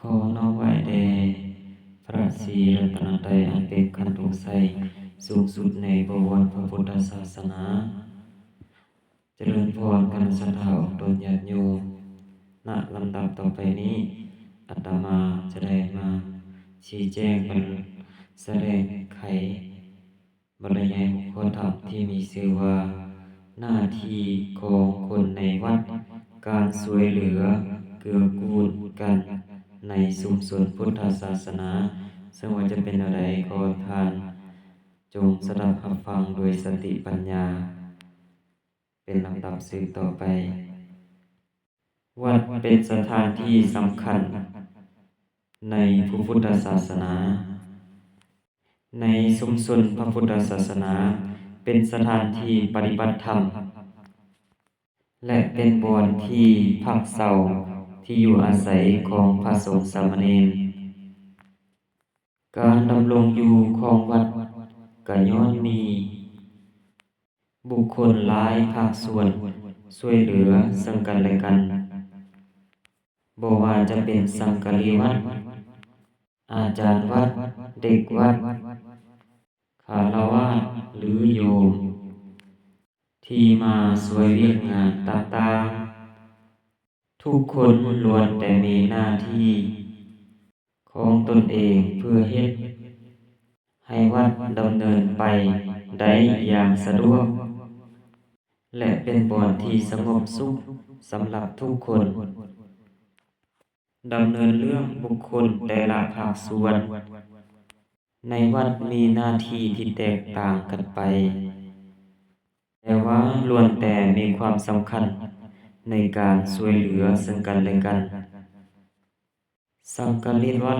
ຂໍນ້ອມໄຫວ້ແດ່ພະສີລັດຕະນະໄຕ ອັນເປັນຂັນທຸໄຊສູງສຸດໃນບໍວອນພະພຸດທະສາສະໜາ. ຈະເລີນພອນຄະນະສັດທາອອກຕົນຍາດໂຍມ. ນະລຳດັບຕໍ່ໄປນີ້ ອາດຕະມາຈະໄດ້ມາຊີ້ແຈງບັນ ສະແດງໄຂ ບັນລະຍາຍຫົວຂໍ້ທຳທີ່ມີຊື່ວ່າ ໜ້າທີ່ຂອງຄົນໃນວັດ ການຊ່ວຍເຫຼືອເກື້ອກູນກັນໃນຊຸມຊົນພຸດທະສາສະໜາ. ເຊິ່ງວ່າຈະເປັນແນວໃດ ຂໍທ່ານຈົ່ງສະດັບຮັບຟັງໂດຍສະຕິປັນຍາ ເປັນລຳດັບສືບຕໍ່ໄປ. ວັດເປັນສະຖານທີ່ສຳຄັນໃນພະພຸດທະສາສະໜາ. ໃນຊຸມຊົນພະພຸດທະສາສະໜາ ເປັນສະຖານທີ່ປະຕິບັດທຳ ແລະ ເປັນບ່ອນທີ່ພັກເຊົາທີ່ຢູ່ອາໄສຂອງພະສົງສາມະເນນ. ການດຳລົງຢູ່ຂອງວັດກະຍ້ອນມີ ບຸກຄົນຫຼາຍພາກສ່ວນຊ່ວຍເຫຼືອເຊິ່ງກັນແລະກັນ, ບໍ່ວ່າຈະເປັນສັງກະລີວັດ, ອາຈານວັດ, ເດັກວັດ, ຄາລະວາດ ຫຼື ໂຍມ ທີ່ມາຊ່ວຍວຽກງານຕ່າງໆ. ທຸກຄົນລ້ວນແຕ່ມີໜ້າທີ່ຂອງຕົນເອງເພື່ອເຮັດໃຫ້ວັດດຳເນີນໄປໄດ້ຢ່າງສະດວກ ແລະ ເປັນບ່ອນທີ່ສະຫງົບສຸກສຳລັບທຸກຄົນ. ດຳເນີນເລື່ອງບຸກຄົນແຕ່ລະພາກສ່ວນໃນວັດມີໜ້າທີ່ທີ່ແຕກຕ່າງກັນໄປ, ແຕ່ວ່າລ້ວນແຕ່ມີຄວາມສຳຄັນໃນການຊ່ວຍເຫຼືອເຊິ່ງກັນແລະກັນ. ສັງກະລີດວັດ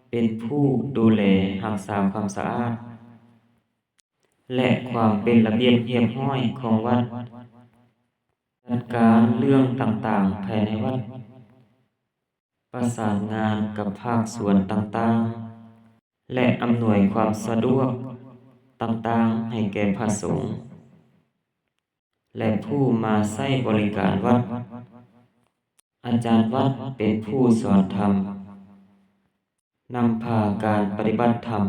ເປັນຜູ້ດູແລຮັກສາຄວາມສະອາດ ແລະ ຄວາມເປັນລະບຽບຮຽບຮ້ອຍຂອງວັດ, ຈັດການເລື່ອງຕ່າງໆພາຍໃນວັດ, ປະສານງານກັບພາກສ່ວນຕ່າງໆ ແລະ ອຳນວຍຄວາມສະດວກຕ່າງໆໃຫ້ແກ່ພະສົງ ແລະ ຜູ້ມາໃຊ້ບໍລິການວັດ. ອາຈານວັດເປັນຜູ້ສອນທຳ, ນຳພາການປະຕິບັດທຳ,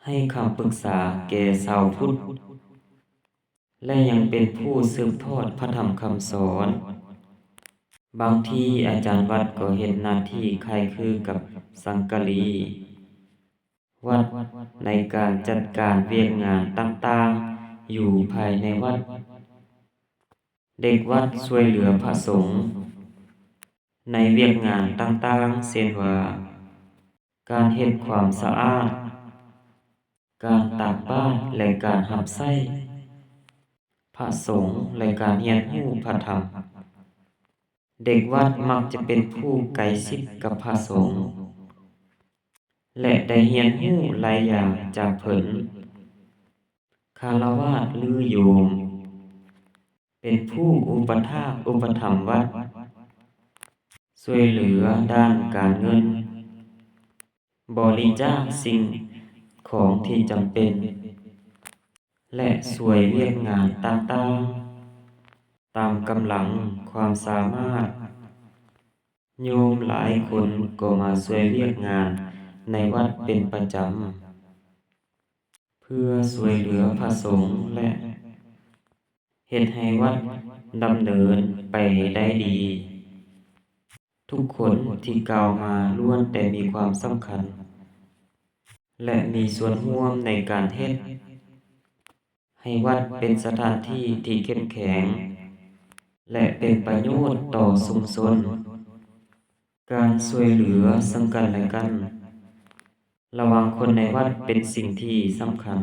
ໃຫ້ຄຳປຶກສາແກ່ຊາວພຸດ ແລະ ຍັງເປັນຜູ້ສືບທອດພະທຳຄຳສອນ. ບາງທີອາຈານວັດກໍເຮັດໜ້າທີ່ຄ້າຍຄືກັບສັງກະລີ ວັດໃນການຈັດການວຽກງານຕ່າງໆຢູ່ພາຍໃນວັດ. ເດັກວັດຊ່ວຍເຫຼືອພະສົງໃນວຽກງານຕ່າງໆ ເຊັ່ນວ່າ ການເຮັດຄວາມສະອາດ, ການຕັກບາດ ແລະ ການຮັບໃຊ້ພະສົງ ແລະ ການຮຽນຮູ້ພະທຳ. ເດັກວັດມັກຈະເປັນຜູ້ໃກ້ຊິດກັບພະສົງ ແລະ ໄດ້ຮຽນຮູ້ຫຼາຍຢ່າງຈາກເພິ່ນ. ຄາລະວາດ ຫຼື ໂຍມ ເປັນຜູ້ອຸປະຖາກອຸປະຖຳວັດ, ຊ່ວຍເຫຼືອດ້ານການເງິນ, ບໍລິຈາກສິ່ງຂອງທີ່ຈຳເປັນ ແລະ ຊ່ວຍວຽກງານຕ່າງໆຕາມກຳລັງຄວາມສາມາດ. ໂຍມຫຼາຍຄົນກໍມາຊ່ວຍວຽກງານໃນວັດເປັນປະຈຳ ເພື່ອຊ່ວຍເຫຼືອພະສົງ ແລະ ເຮັດໃຫ້ວັດດຳເນີນໄປໄດ້ດີ. ທຸກຄົນທີ່ກ່າວມາລ້ວນແຕ່ມີຄວາມສຳຄັນ ແລະ ມີສ່ວນຮ່ວມໃນການເຮັດໃຫ້ວັດເປັນສະຖານທີ່ທີ່ເຂັ້ມແຂງ ແລະ ເປັນປະໂຫຍດຕໍ່ຊຸມຊົນ. ການຊ່ວຍເຫຼືອເຊິ່ງກັນແລະກັນລະຫວ່າງຄົນໃນວັດເປັນສິ່ງທີ່ສຳຄັນ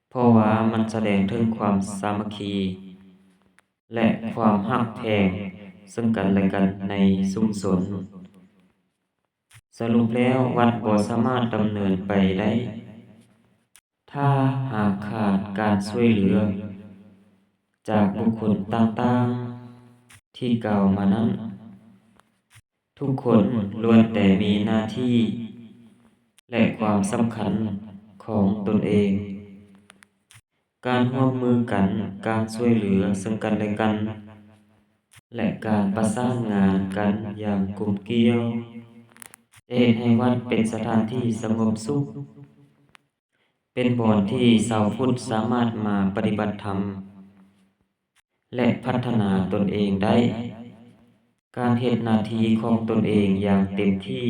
ເພາະວ່າມັນສະແດງເຖິງຄວາມສາມັກຄີ ແລະ ຄວາມຮັກແພງເຊິ່ງກັນແລະກັນໃນຊຸມຊົນ. ສະຫຼຸບແລ້ວ, ວັດບໍ່ສາມາດດຳເນີນໄປໄດ້ ຖ້າຫາກຂາດການຊ່ວຍເຫຼືອຈາກບຸກຄົນຕ່າງໆທີ່ກ່າວມານັ້ນ. ທຸກຄົນລ້ວນແຕ່ມີໜ້າທີ່ ແລະ ຄວາມສຳຄັນຂອງຕົນເອງ. ການຮ່ວມມືກັນ, ການຊ່ວຍເຫຼືອເຊິ່ງກັນແລະກັນ, ແລະ ການປະສານງານກັນຢ່າງກົມກ່ຽວ ຈະເຮັດໃຫ້ວັດເປັນສະຖານທີ່ສະຫງົບສຸກ, ເປັນບ່ອນທີ່ຊາວພຸດສາມາດມາປະຕິບັດທຳ ແລະ ພັດທະນາຕົນເອງໄດ້. ການເຮັດໜ້າທີ່ຂອງຕົນເອງຢ່າງເຕັມທີ່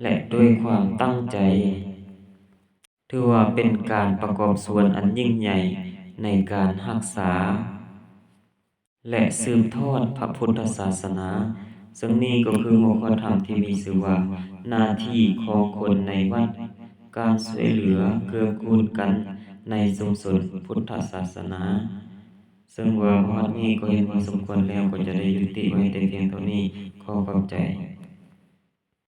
ແລະ ດ້ວຍຄວາມຕັ້ງໃຈ ຖືວ່າເປັນການປະກອບສ່ວນອັນຍິ່ງໃຫຍ່ໃນການຮັກສາ ແລະ ສືບທອດພະພຸດທະສາສະໜາ. ເຊິ່ງນີ້ກໍຄືຫົວຂໍ້ທຳທີ່ມີຊື່ວ່າ ໜ້າທີ່ຂອງຄົນໃນວັດ, ການຊ່ວຍເຫຼືອເກື້ອກູນກັນໃນຊຸມຊົນພຸດທະສາສະໜາ. ເຊິ່ງວ່າມາຮອດນີ້ກໍເຫັນວ່າສົມຄວນແລ້ວ, ກໍຈະໄດ້ຍຸຕິໄວ້ແຕ່ພຽງເທົ່ານີ້. ຂໍຂອບໃຈ.